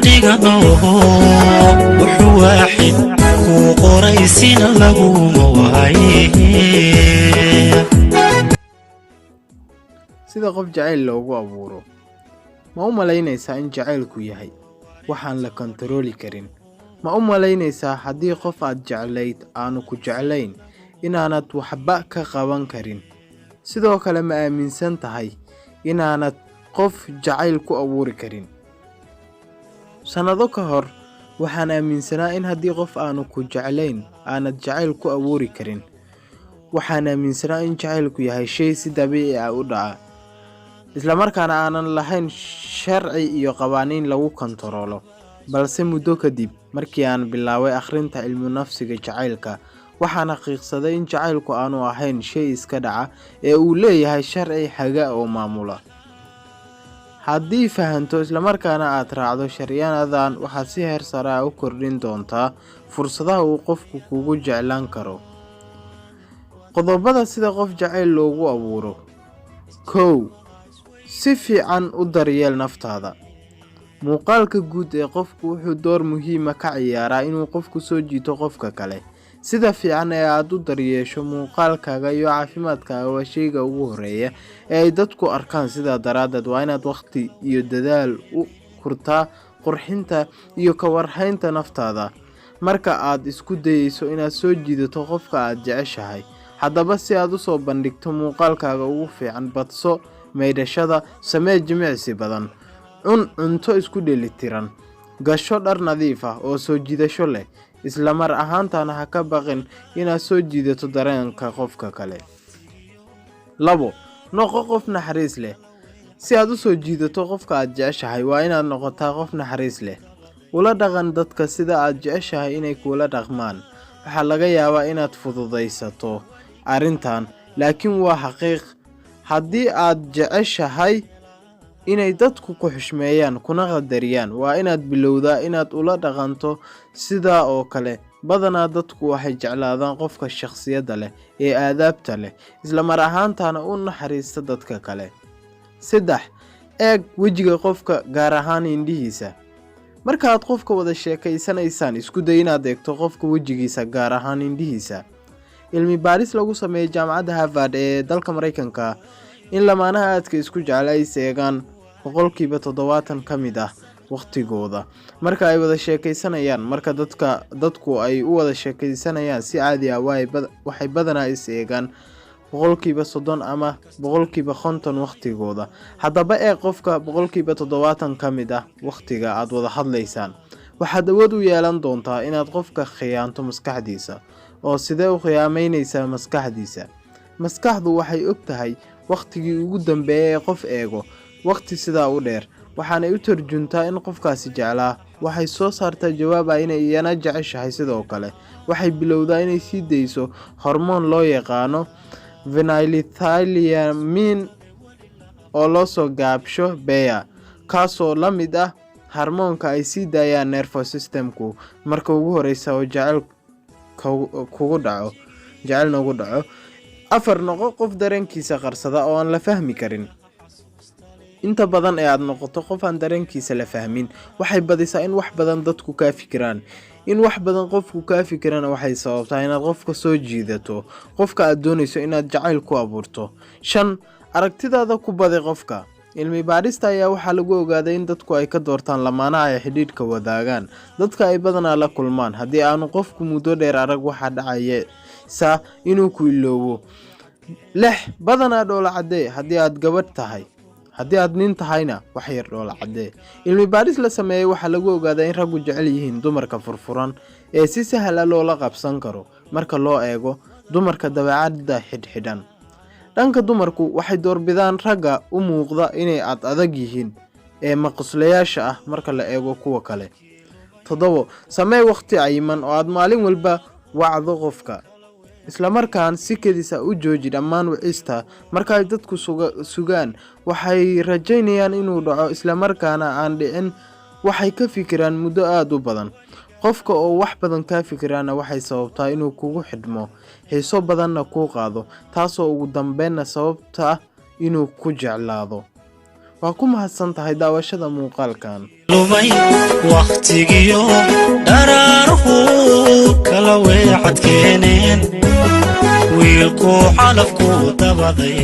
Dhigan oo wuxuu waaxid kuu qoraysina laguma waaye. Sida qof jacayl loogu abuuro. Ma u malaynaysaa in jacaylku yahay waxaan la kantarooli karin? Ma u malaynaysaa haddii qof aad jeclayd aanu ku jeclayn inaanad waxba ka qaban karin? Sidoo kale, ma aaminsan tahay inaanad qof jacayl ku abuuri karin? Sannado ka hor, waxaan aaminsanaa in haddii qof aanu ku jeclayn aanad jacayl ku abuuri karin. Waxaan aaminsanaa in jacaylku yahay shay si dabiici ah u dhaca, isla markaana aanan lahayn sharci iyo qawaaniin lagu kantaroolo. Balse muddo kadib, markii aan bilaabay akhrinta cilmi nafsiga jacaylka, waxaan xaqiiqsaday in jacaylku aanu ahayn shay iska dhaca ee uu leeyahay sharci haga oo maamula. Haddii fahanto islamarkaana aad raacdo sharciyadan, waxaad si heer sare ah u kordhin doontaa fursadaha uu qofku kugu jeclaan karo. Qodobada sida qof jacayl loogu abuuro. 1. Si fiican u daryeel naftaada. Muuqaalka guud ee qofku wuxuu door muhiim ah ka ciyaaraa inuu qofku soo jiito qofka kale. Sida fiican ee aad u daryeesho muuqaalkaaga iyo caafimaadkaaga waa shayga ugu horreeya ee ay dadku arkaan. Sidaa daraaddeed, waa inaad waqti iyo dadaal u hurtaa qurxinta iyo ka warhaynta naftaada marka aad isku dayeyso inaad soo jiidato qofka aad jeceshahay. Haddaba, si aad u soo bandhigto muuqaalkaaga ugu fiican, badso maydhashada, samee jimicsi badan, cun cunto isku dheelitiran, gasho dhar nadiif ah oo soo jiidasho leh, isla mar ahaantana ha ka baqin inaad soo jiidato dareenka qofka kale. 2. Noqo qof naxariis leh. Si aad u soo jiidato qofka aad jeceshahay, waa inaad noqotaa qof naxariis leh. Ula dhaqan dadka sida aad jeceshahay inay kuula dhaqmaan. Waxaa laga yaabaa inaad fududaysato arrintan, laakiin waa xaqiiq. Haddii aad jeceshahay inay dadku ku xushmeeyaan kuna qadariyaan, waa inaad bilowdaa inaad ula dhaqanto sidaa oo kale. Badanaa dadku waxay jeclaadaan qofka shakhsiyadda leh ee aadaabta leh, isla mar ahaantana u naxariista dadka kale. 3. Eeg wejiga qofka, gaar ahaan indhihiisa. Markaad qofka wada sheekaysanaysaan, isku day inaad eegto qofka wejigiisa, gaar ahaan indhihiisa. Cilmi baaris lagu sameeyey Jaamacadda Harvard ee dalka Mareykanka, in lamaanaha aadka isku jecel ay is eegaan 70% ka mid ah waqtigooda marka ay wada sheekaysanayaan. Marka dadku ay u wada sheekaysanayaan si caadi ah, waxay badanaa is eegaan 30% ama 50% waqtigooda. Haddaba, eeg qofka 70% ka mid ah waqtiga aad wada hadlaysaan. Waxaad awood u yeelan doontaa inaad qofka khiyaanto maskaxdiisa. Oo sidee u khiyaameynaysaa maskaxdiisa? Maskaxdu waxay og tahay waqtigii ugu dambeeyay ee qof eego waqti sidaa u dheer, waxaanay u tarjuntaa in qofkaasi jeclaa. Waxay soo saartaa jawaab ah inay iyana jeceshahay. Sidoo kale, waxay bilowdaa inay sii dayso hormoon loo yaqaano phenylethylamine, oo loo soo gaabsho PEA, kaasoo la mid ah hormoonka ay sii daayaan nervous systemku marka ugu horeysa oo jacayl kugu dhaco, jacayl nagu dhaco. 4. Noqo qof dareenkiisa qarsada oo aan la fahmi karin. Inta badan ee aad noqoto qof aan dareenkiisa la fahmin, waxay badisaa in wax badan dadku kaa fikiraan. In wax badan qofku kaa fikirana waxay sababtaa inaad qofka soo jiidato, qofka aad doonayso inaad jacayl ku abuurto. 5. Aragtidaada ku badi qofka. Cilmi baadhista ayaa waxaa lagu ogaaday in dadku ay ka doortaan lamaanaha ay xidhiidhka wadaagaan dadka ay badanaa la kulmaan. Haddii aanu qofku muddo dheer arag, waxaa dhacaysa inuu ku iloobo. 6. Badanaa dhoola caddee haddii aad gabadh tahay. Haddii aad nin tahayna, wax yar dhoola caddee. Cilmi baadhis la sameeyey waxaa lagu ogaaday in raggu jecel yihiin dumarka furfuran ee si sahla loola qabsan karo marka loo eego dumarka dabeecadda xidhxidhan. Dhanka dumarku, waxay doorbidaan ragga u muuqda inay ad adag yihiin ee maqoslayaasha ah marka la eego kuwa kale. 7. Samee waqti cayiman oo aad maalin walba wacdo qofka. Islamarkaan si kedis ah u jooji dhammaan wicista. Marka ay dadku sugaan, waxay rajaynayaan inuu dhaco, islamarkaana aan dhicin waxay ka fikiraan muddo aada u badan. Qofka oo wax badan kaa fikiraana waxay sababtaa inuu kugu xidhmo, xiiso badanna kuu qaado, taasoo ugu dambeynna sababta inuu ku jeclaado. Waa ku mahadsan tahay daawashada muuqaalkan. Lumay wakhtigiyo dharaaruhu kala weecad keeneen, wiilkuu calafkuu dabaday.